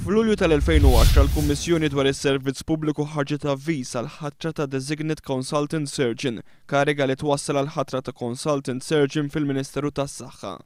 F'Lulju tal-2010 l-Kummissjoni dwar is-Servizz Pubbliku ħarġet avviż għall-ħatra ta' Designate Consultant Surgeon, kariga li twassal għall-ħatra ta' Consultant Surgeon fil-Ministeru tas-Saħħa.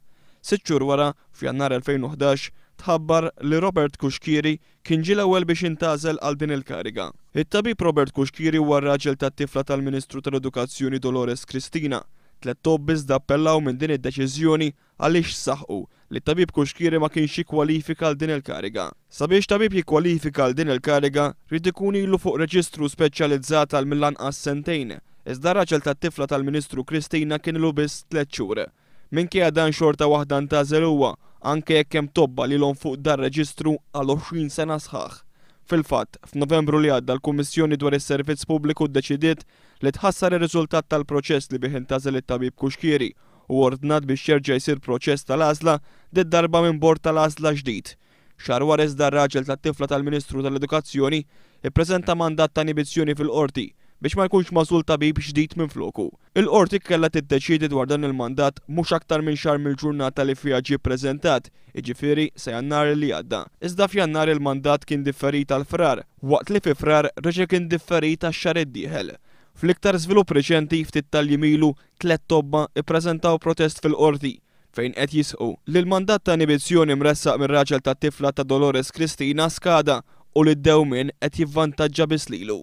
Sitt xhur wara, f'Jannar 2011, tħabbar li Robert Cuschieri kien ġie l-ewwel biex intgħażel għal din il-kariga. It-tabib Robert Cuschieri huwa r-raġel tat-tifla tal-Ministru tal-Edukazzjoni Dolores Cristina. Tlett tobba iżda appellaw minn din id-deċiżjoni għaliex saħqu li t-tabib Cuschieri ma kienx jikkwalifika għal din il-kariga. Sabiex tabib jikkwalifika għal din il-kariga, ried ikun ilu fuq reġistru speċjalizzat għal mill-anqas sentejn, iżda r-raġel tat-tifla tal-Ministru Cristina kien ilu biss tlett xhur. Minkejja dan xorta waħda ntgħażel huwa, anke jekk hemm tobba li ilhom fuq dar-reġistru għal 20 sena sħaħ. Fil-fatt, f'Novembru li għadda l-Kummissjoni dwar is-Servizz Pubbliku ddeċidiet li tħassar ir-riżultat tal-proċess li bih intgħażel it-tabib Cuschieri u ordnat biex jerġa' jsir proċess tal-għażla, did-darba minn bord tal-għażla ġdid. Xahar wara iżda r-raġel tat-tifla tal-Ministru tal-Edukazzjoni ippreżenta mandat ta' inibizzjoni fil-Qorti biex ma jkunx magħżul tabib ġdid minfloku. Il-Qorti kellha tiddeċiedi dwar dan il-mandat mhux aktar minn xahar mill-ġurnata li fiha ġie ppreżentat, jiġifieri sa Jannar li għadda. Iżda f'Jannar il-mandat kien differit għal Frar, waqt li fi Frar reġa' kien differit għax-xahar id-dieħel. Fl-iktar żvilupp riċenti, ftit tal-jiem ilu, Tlett tobba ippreżentaw protest fil-Qorti fejn qed jisħqu li l-mandat ta' inibizzjoni mressaq mir-raġel tat-tifla ta' Dolores Cristina skada u li d-dewmien qed jivvantaġġa biss lilu.